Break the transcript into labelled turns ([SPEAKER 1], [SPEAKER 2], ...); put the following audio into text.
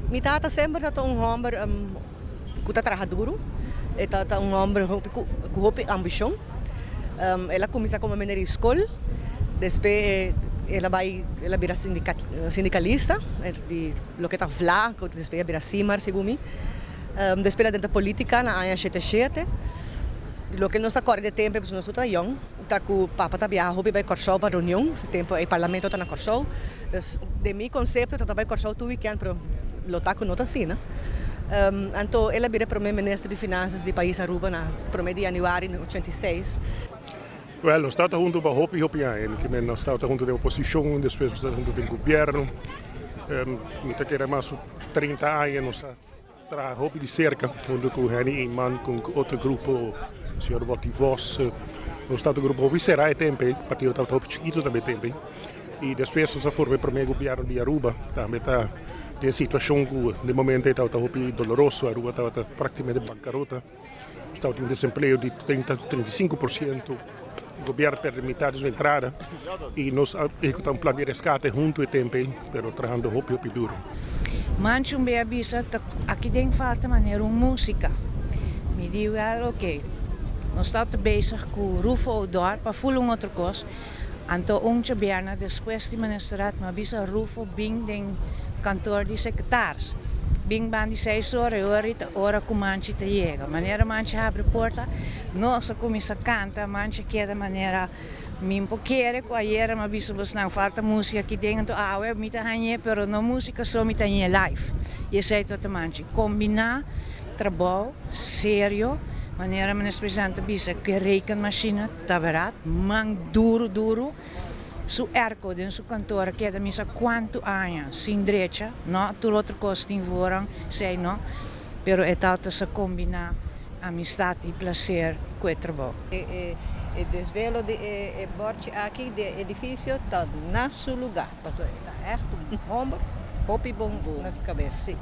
[SPEAKER 1] Mi tata semper ta un homber cu ta traha duro. E ta un homber cu hopi ambicion. El a cuminsa como meneer di school. Despues el a bay, el a bira sindicalista di loke ta VLA, cu despues a bira SIMAR, segun mi. Despues el a drenta politica na aña 77. Loke nos ta corda di e tempo, pasobra nos ta yong, ta cu papa ta biaha hopi bay Corsou pa reunion. E tempo e parlamento ta na Corsou. Dus den mi concepto ta bay Corsou tur weekend, pero lo ta cu no ta asina. Anto el a bira prome minister di Finanzas di pais Aruba na 1 di januari di 86.
[SPEAKER 2] Well, nos tabata hunto pa hopi hopi aña, cu nos tabata hunto den oposicion, despues nos tabata hunto den gobierno. Mi ta kere mas 30 aña nos a traha hopi di cerca, hunto cu Henny Eman, cu otro grupo, señor Botti Vos. Nos tabata un grupo hopi cera e tempo, partido tabata hopi chikito tambe e tempo. Y despues nos a forma e prome gobierno di Aruba, tambe ta den situacion cu den momento tabata hopi doloroso, Aruba tabata practicamente bancarota. Tabata un desempleo di 30, 35%, o gobierno perde mitar di su entrada y nos a ehecuta un plan di rescate hunto e tempo, pero trahando hopi hopi duro.
[SPEAKER 3] Manchi un bia a bisa, aki den falta manera un musica. Mi di, "Wel, oké." Nos tabata bezig cu Rufo Odor, pa full un otro cos. Anto un djabièrnè despues di ministerraad, m'a bisa Rufo bin den kantoor di secretaris. Bin ban di 6 or, e ora ora cu Manchi ta yega. Manera Manchi habri porta, nos a cuminsa canta, Manchi keda manera mi por kere cu ayera m'a bisa bosnan falta musica aki den, awe mi ta hañ'e, pero no musica so, mi ta hañ'e live. Y esey ta Manchi. Combina trabou serio, manera minister presidente bisa cu rekenmachine, ta berdad, man duro duro, su airco den su kantoor keda mi sa cuanto aña sin drecha, no, tur otro cos tin voorrang, sei no, pero e tabata sa combina amistad y placer cu e trabou.
[SPEAKER 4] E desvelo di e bordje aki di edificio ta na su lugar. Paso, ta echt un homber, hopi bon na su cabes. Si.